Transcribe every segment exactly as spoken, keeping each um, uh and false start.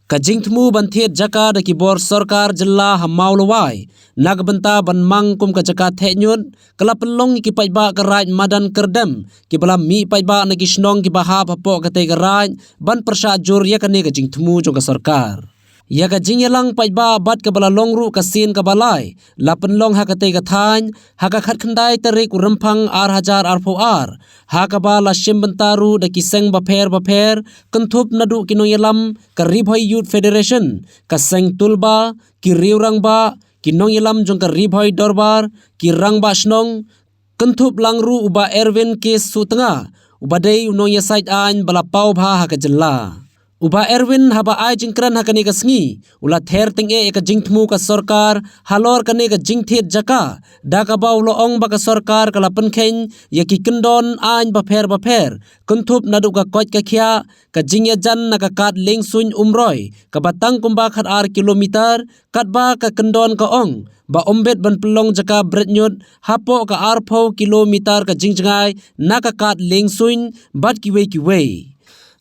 Ka jingthmu ban thied jaka da ki bor sorkar jylla ha Mawlawai na ka bynta ban mang kum ka jaka theh ñiut ka la pynlong ïa ki paidbah ka Raid Madan Kyrdem kiba la mih paidbah na ki shnong kiba hap hapoh katei ka raid ban pyrshah jur ïa kane ka jingthmu jong ka sorkar. Ïa ka jingïalang paidbah bad kaba la long ruh ka sien kaba lai la pynlong ha katei ka thaiñ ha ka khatkhyndai tarik u Rymphang ar hajar arphew ar, ha kaba la shim bynta ruh da ki seng bapher bapher, kynthup naduh ki nongïalam ka Ri Bhoi Youth Federation, ka seng Tulba, ki riew rangbah, ki nongïalam jong ka Ri Bhoi Dorbar, ki rangbah shnong, kynthup lang ruh u Bah Erwin K Sohtnga, uba dei u nongïasaid aiñ ba la paw bha ha ka jylla. U Bah Erwin haba ai jingkren ha kane ka sngi u la ther tyngeh ïa ka jingthmu ka sorkar halor kane ka jingthied jaka, da kaba u la ong ba ka sorkar ka la pynkheiñ ïa ki kyndon aiñ bapher bapher, kynthup naduh ka koit ka khiah, ka jingïajan na ka kad lieng suiñ Umroi kaba tang kumba khatar kilometer, katba ka kyndon ka ong ba ym bit ban pynlong jaka bret ñiut hapoh ka arphew kilometer ka jingjngai na ka kad lieng suiñ bad kiwei kiwei.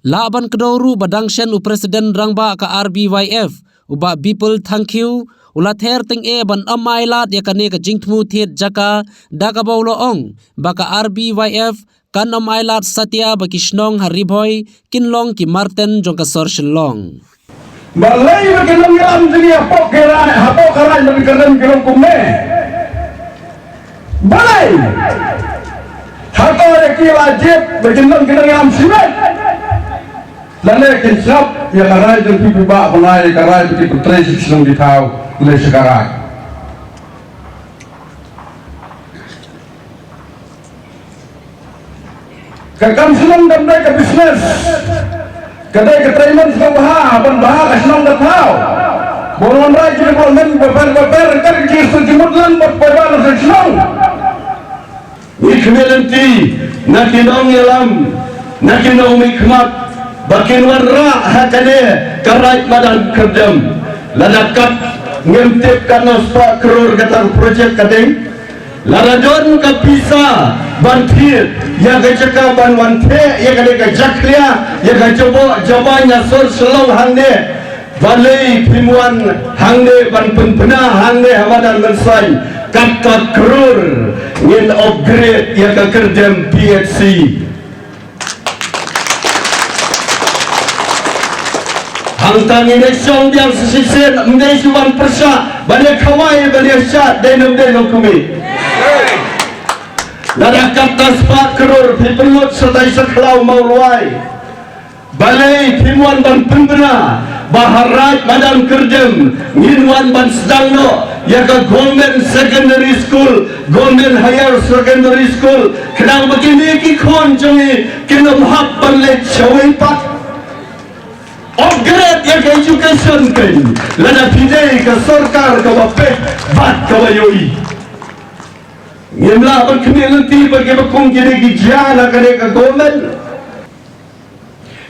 Lah ban kdew ruh ba dang shen u President Rangbah ka R B Y F, u Bah Bipul Thangkhiew, u la ther tyngeh ban ym ailad ïa kane ka jingthmu thied jaka, da kaba u la ong ba ka R B Y F kan ym ailad satia ba ki shnong ha Ri Bhoi kin long ki marten jong ka sor Shillong. Balei ba ki nongïalam jong ngi hapoh ka raid, hapoh ka raid Madan Kyrdem ki long kumne? Balei? Hato ïa ki la jied ba kin long ki nongïalam shimet? Lane kin sngap ïa ka rai jong ki paidbah, ba nga ïa ka rai ba ki pyntrei sha ki shnong ki thaw, lane sha ka rai. Ka kam shnong kam dei ka business. Ka dei ka trei man shnong bha, ban bha ka shnong ka thaw. Bun wanrah ki development bapher bapher, ka dei ki shu jingmut lang bad paidbah na shnong. Ngi khmih lynti na ki nongïalam, na ki nongmihkhmat ba kin wanrah ha kane ka raid Madan Kyrdem. Lada kat ngim tip katno spah klur kata ka projek ka dei. Lada don ka pisa ban thied ïa ka jaka ban wan theh ïa kane ka jakhlia, ïa ka jaboh jamaiñ ha sor Shillong hangne. Balei phim wan hangne ban pynbna hangne ha madan Mynsaiñ, kata klur ngin upgrade ïa ka Kyrdem P H C. Hangta ngin ïa shong biang sa shisien, ym dei shu wan pyrshah ban ïa khawai ban ïa shad, dei ne ym dei, long kumne. Lada kata spah klur phi pynlut shatai sha khlaw Mawlwai. Balei phim wan ban pynbna ba ha raid madan Kyrdem ngin wan ban sdang noh ïa ka Government Secondary School, Government Higher Secondary School, khnang ba kine ki khun jong ngi kin ym hap ban leit shawei pat. Upgrade ïa ka education kein, lada phi dei ka sorkar kaba peit bad kaba ïohi. Ngim lah ban khmih lynti ba kiba kum kine ki jia na kane ka government.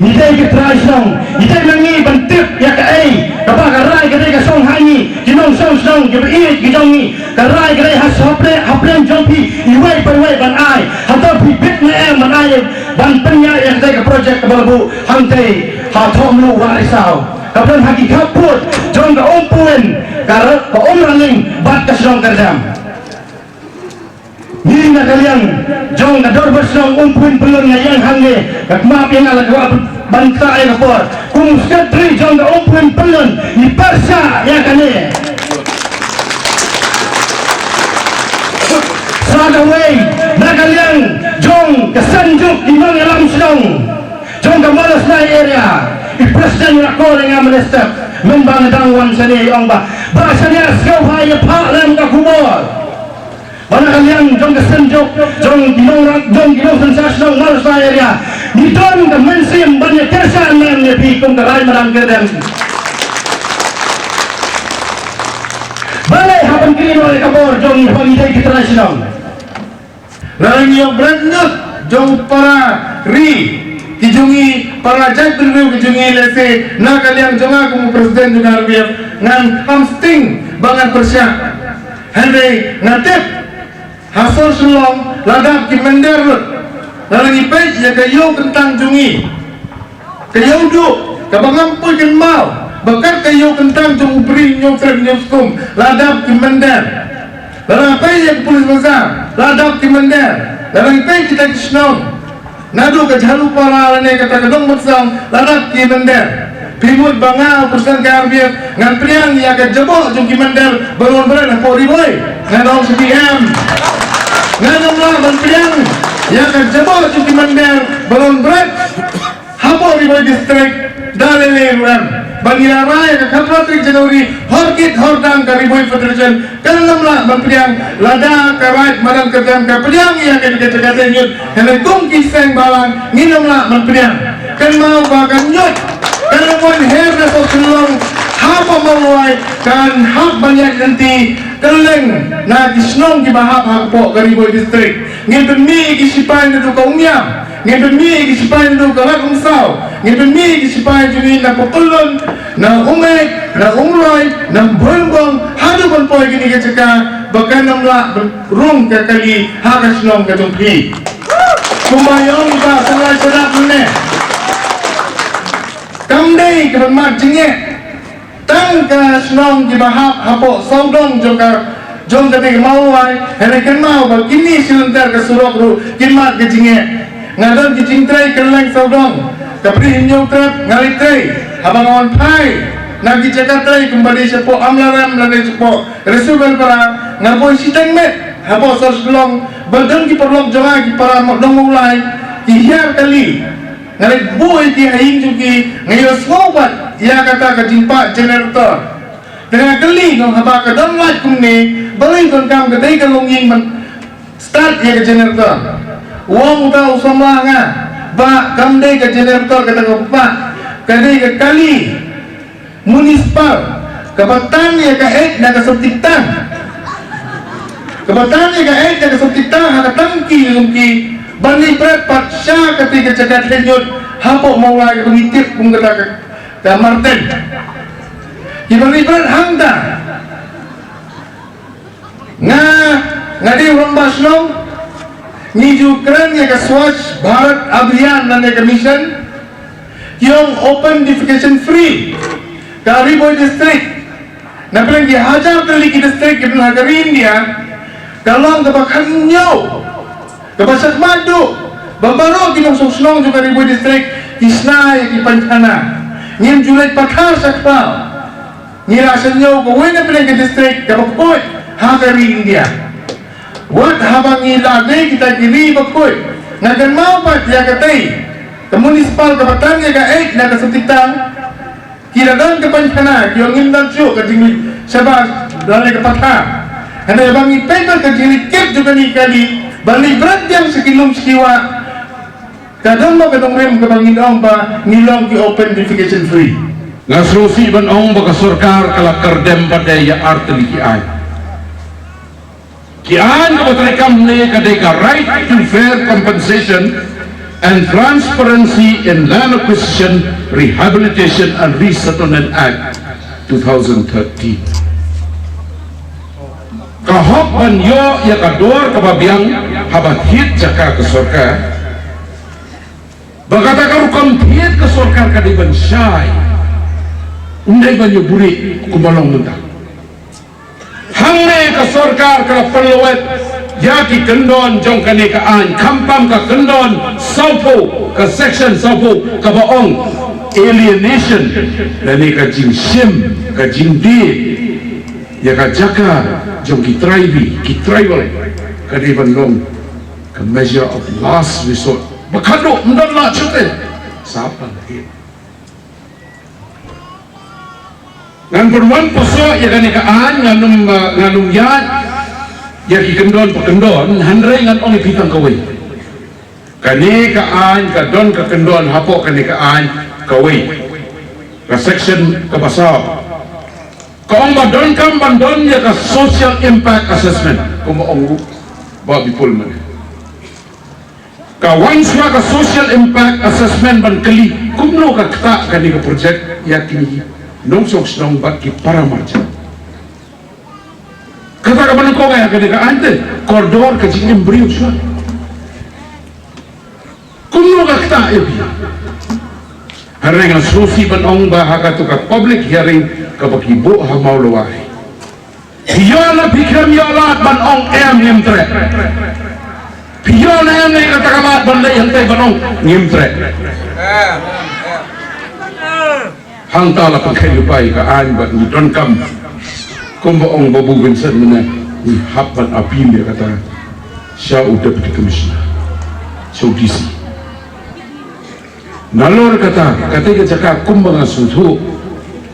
Ngi dei ki trai shnong, ngi dei ma ngi ban tip ïa kaei kaba ka rai ka dei ka shong ha ngi, ki nongshong shnong kiba ïeit ki jong ngi. Ka rai ka dei ha hapdeng, hapdeng jong phi iwei pa iwei ban ai. Hato phi bit ne em ban ai, ban pynïaid ïa kata ka projek kaba la buh hangtei ha Thawmluh Wah Risaw, kaba don ha ki khappud jong ka Umpyllun, ka Ra-, ka Umraling bad ka shnong Kyrdem. Ngi na ka liang jong ka dorbar shnong Umpyllun Pyllun nga ïeng hangne, ka kmie ïa nga la kwah ban ktah ïa ka por. Kum u sekretari jong ka Umpyllun Pyllun, ngi pyrshah ïa kane. Sa kawei, na ka liang jong ka Synjuk ki nongïalam shnong jong ka Mawlasnai area, i president i la call ïa nga mynstep, mynba nga dang wan shane, i ong ba, Bah Shaniah, sngewbha ïa phah lem ka khubor. Ba na ka liang jong ka Synjuk jong ki nongrang, jong ki nongsynshar shnong Mawlasnai area, ngi don ka mynsiem ban ïa kyrshan lem ïa phi kum ka raid madan Kyrdem. Balei hap ban kynnoh ïa ka bor jong ngi ba ngi dei ki trai shnong? Lada ngi ïoh bret ngut jong para ri ki jong ngi, para jaitbynriew ki jong ngi, lehse na ka liang jong nga kum u president jong ka R B F, ngan kham sting ba ngan pyrshah. Hynrei ngan tip ha sor Shillong la dap ki mynder lut. Lada ngi peit ïa ka ïew kyntang jong ngi, ka ïew duh kaba ngam poi kynmaw, Ba kat ka ïew kyntang jong u briew Hynñiewtrep Hynñiewskum la dap ki mynder. Lada peit ïa ka police bazar la dap ki mynder. Lada peit kita ki shnong naduh ka Jhalupara lane kata ka Nongmynsong la dap ki mynder. Phi mut ba nga u president ka R B F ngan pdiang ïa ka jaboh jong ki mynder ba lum bret hapoh Ri Bhoi? Ngan ong sha phi em. Ngan ym lah ban pdiang ïa ka jaboh jong ki mynder ba lum bret hapoh Ri Bhoi District da lei lei ruh em. Ba ngi la rai ka khatphra tarik January hor kit hor dang ka Ri Bhoi Federation kan ym lah ban pdiang lada ka Raid Madan Kyrdan ka pdiang ïa ka jaka Thaiñiut. Hynrei kum ki seng balang ngin ym lah ban pdiang. Kynmaw ba ka Thaiñiut kan ym wan her na South Shillong hapoh Mawlai, kan hap ban ïaid lynti kylleng na ki shnong kiba hap hapoh ka Ri Bhoi District. Ngin pynmih ïa ki sipai naduh ka Umiam. Ngin pynmih ïa ki sipai naduh ka Lad Umsaw. Ngin pynmih ïa ki sipai jong ngi na Pokylun, na Umeit, na Umroi, na Bhoirymbong, haduh ban poi kine ki jaka ba kan ym lah ban rung ka kali ha ka shnong ka jong phi. Kumba ong i Bah Salai Shadap mynne, kam dei ka ban mad jingeh tang ka shnong kiba hap hapoh sawdong jong ka, jong kane ka Mawlai. Hynrei kynmaw ba kine shi lynter ka surok ruh kin mad ka jingeh. Nga don ki jingtrei kylleng sawdong. Ka Bri Hynñiewtrep nga leit trei. Haba nga wan phai na ki jaka trei kumba dei shapoh Amlarem lane shapoh Risuberpara, nga buh shiteng met hapoh sor Shillong ba don ki paralok jong nga, ki para Nongmawlai ki hiar kali. Nga leit buh ïa ki ha ïing jong ki, nga ïohsngew pat ïa kata ka jingpah generator. Te nga kylli, nga ong haba ka don light kumne, balei donkam ka dei ka longïing ban start ïa ka generator? U ong uta u samla ha nga, Bah, kam dei ka generator kata kaba pah, ka dei ka kali municipal kaba tan ïa ka eit na ka septic tank. Kaba tan ïa ka eit na ka septic tank ha ka tangki jong ki, ban leit bret pat sha kata ka jaka Thaiñiut hapoh Mawlai kaba ngi tip kum kata ka, ka Marten. Ki ban leit bret hangta. Nga, nga dei u rangbah shnong, ngi ju kren ïa ka Swachh Bharat Abhiyan lane ka mission, ki ong open defecation free, ka Ri Bhoi District, na pdeng ki hajar tylli ki district kiba don ha ka ri India, ka long kaba khathynñiew, kaba shakhmat duh, ba baroh ki nongshong shnong jong ka Ri Bhoi District, ki shna ïa ki painkhana. Ngim ju leit pathar sha khlaw. Ngi la shaniah kawei na pdeng ka district kaba khuid ha ka ri India. Wat haba ngi la dei kita ki ri ba khuid, nga kynmaw pat ïa katei ka municipal kaba tan ïa ka eit na ka septic tank. Ki la don ka painkhana, ki ong ngim don shuh ka jingleit shabar lane ka pathar. Hynrei haba ngi peit pat ka jingleit kit jong kane ka kali, ba leit bret biang sha ki lum sha ki wah, ka don mo ka nongrim kaba ngin ong ba ngi long ki open defecation free. Nga sngewsih ban ong ba ka sorkar ka la kyrdem pat ïa artylli ki aiñ. Ki aiñ kaba treikam ne ka dei ka Right to Fair Compensation and Transparency in Land Acquisition, Rehabilitation and Resettlement Act two thousand thirteen. Ka hok ban ïoh ïa ka dor kaba biang haba thied jaka ka sorkar. Ba kata ka rukom thied ka sorkar ka dei ban shai, ym dei ban ïa buhrieh kumba long mynta. Hangne ka sorkar ka la pynlwet ïa ki kyndon jong kane ka aiñ, khamtam ka kyndon sawphew, ka section sawphew kaba ong alienation, lane ka jingshim, ka jingdie ïa ka jaka jong ki trai ri, ki tribal, ka dei ban long ka measure of last resort. Ba khadduh ym don lah shuh te, sa pynhiar. Ngan pynwan pynsoh ïa kane ka aiñ, ngan ym, uh, ngan ym ïaid ïa ki kyndon pa kyndon, hynrei ngan ong ïa phi tang kawei. Kane ka aiñ ka don ka kyndon hapoh kane ka aiñ kawei, ka section kaba saw. Ka ong ba donkam ban don ïa ka social impact assessment, kumba ong u Bah Bipul mynne. Ka wan shuwa ka social impact assessment ban kylli kumno ka ktah kane ka project ïa kine ki nongshong shnong bad ki para marjan. Kata kaba nyngkong ïa kane ka aiñ te, kordor ka jingim briew shuwa. Kumno ka ktah ïa phi? Hynrei nga sngewsih ban ong ba ha katu ka public hearing kaba ki buh ha Mawlawai, phi ïoh ne phi khlem ïoh lad ban ong em, ngim treh. Phi ïoh ne em ne kata ka lad ban leit hangtai ban ong, ngim treh. Hangta la pynkheiñ lypa ïa ka aiñ bad ngi donkam, kumba ong Babu Vincent mynne, ngi hap ban appeal ïa kata sha u Deputy Commissioner, sha u D C. Nalor kata, kata ka jaka kumba nga sngewthuh,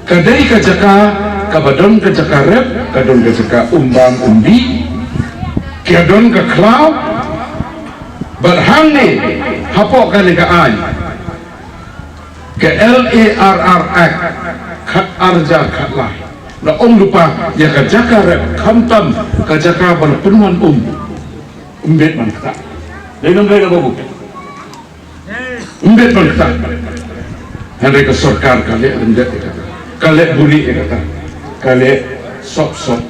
ka dei ka jaka kaba don ka jaka rep, ka don ka jaka um bam um dih, ka don ka khlaw. Bad hangne hapoh kane ka aiñ, ka L A R R Act, khat ar hajar khat lai, la ong lypa ïa ka jaka rep, khamtam ka jaka ba la pynwan um, ym bit ban ktah. Dei nang dei na babu. Ym bit ban ktah. Hynrei ka sorkar ka leh lyndet ïa kata, ka leh buri ïa kata, ka leh sop sop.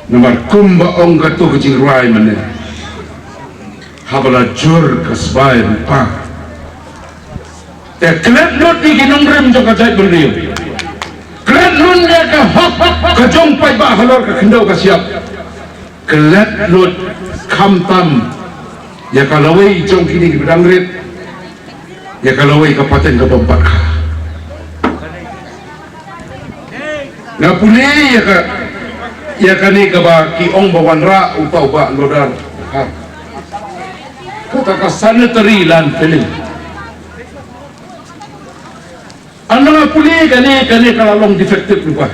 Namar kumba ong kato ka jingrwai mynne, haba la jur ka sbai rypa, te klet lut ïa ki nongrim jong ka jaitbynriew, klet lut ïa ka hok ka jong paidbah halor ka khyndew ka shyiap. Klet lut, khamtam ïa ka lawei jong kine kiba dang rit, ïa ka lawei ka pateng ka bym pat kha. Nga pule ïa ka, ïa kane kaba ki ong ba wanrah uta u Bah Loder. Kata ka sanitary landfilling. Haba nga pule kane, kane ka la long defective lypa.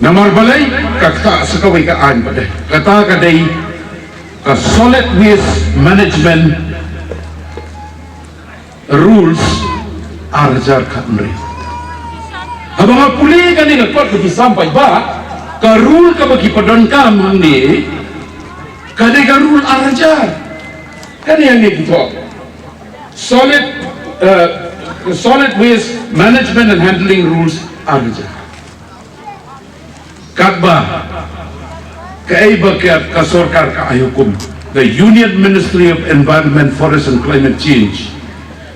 Namar balei? Ka ktah sa kawei ka aiñ pat de. Kata ka dei ka Solid Waste Management Rules ar hajar khathynriew. Haba nga pule kane ka kot ka ki sampai ba ka rule kaba ki pyndonkam hangne, ka dei ka rule ar hajar. Kane hangne ki thok Solid, uh, Solid Waste Management and Handling Rules ar hajar. Katba kaei ba ka, ka sorkar ka ai hukum, the Union Ministry of Environment, Forest and Climate Change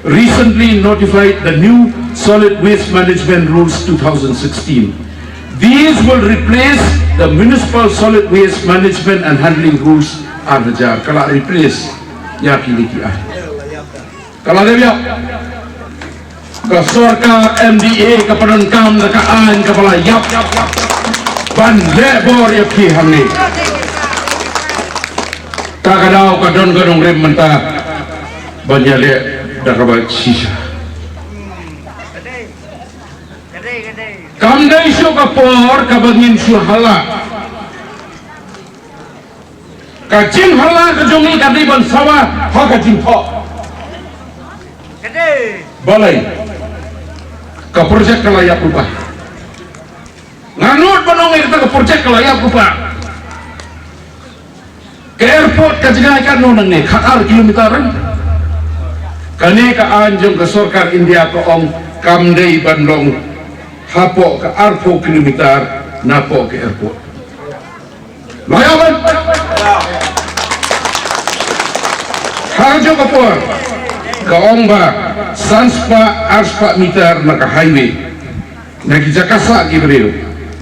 recently notified the new Solid Waste Management Rules two thousand sixteen. These will replace the Municipal Solid Waste Management and Handling Rules ar hajar. Ka la replace ïa kine ki aiñ. Ka la dep ïap. Ka sorkar M D A ka pyndonkam da ka aiñ kaba la ïap ban leh bor ïa phi hangne. Ta ka daw ka don ka nongrim mynta ban ïaleh da kaba shisha. Kam dei shuh ka por kaba ngin shu hala. Ka jinghala ka jong ngi ka dei ban sawa ha ka jingthoh. Balei? Ka project ka la ïap lypa. Nga nud ban ong ïa kata, ka project ka la ïap lypa. Ka airport ka jngai katno nangne, khat ar kilometer. Kane ka aiñ jong ka sorkar India ka ong kam dei ban long hapoh ka arphew kilometer napoh ka airport. Lawyer ban ha jong ka por ka ong ba san spah ar spah meter na ka highway, na ki jaka sah ki briew,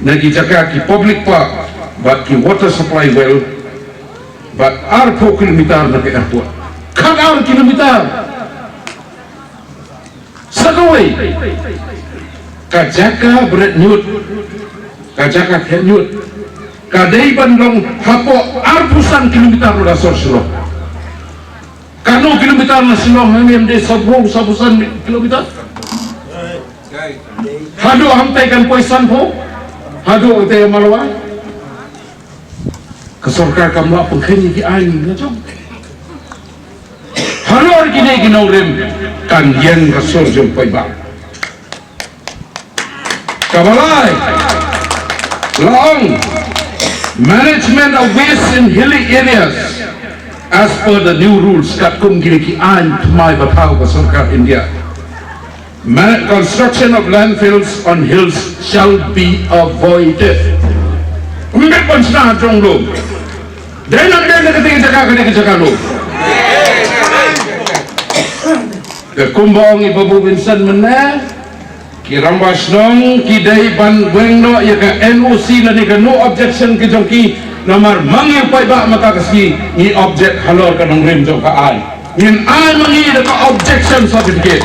na ki jaka ki public park, bad ki water supply well, bad arphew kilometer na ka airport. Khat ar kilometer. Sa kawei ka jaka bret ñiut, ka jaka khet ñiut, ka dei ban long hapoh arphew san kilometer na sor Shillong. Katno kilometer na Shillong, hangne em dei saphew, saphew san kilometer. Haduh hangtai kan poi sanphew, haduh hangtai Mawlawai. Ka sorkar kam lah pynkheiñ ïa ki aiñ la jong. Halor kine ki nongrim kan ïeng ka sur jong paidbah. Kaba lai, la ong, management of waste in hilly areas as per the new rules, katkum kine ki aiñ thymmai ba thaw ka sorkar India. Ma-, construction of landfills on hills shall be avoided. Ym dei ban shna jong lum. Dei na, dei na kata ka jaka, kata ka jaka lum. Ka kumba ong i Babu Vincent mynne, ki rangbah shnong ki dei ban weng noh ïa ka N O C lane ka no objection ka jong ki, namar ma ngi u paidbah mynta ka sngi ngi object halor ka nongrim jong ka aiñ. Ngin ai ma ngi da ka objection certificate.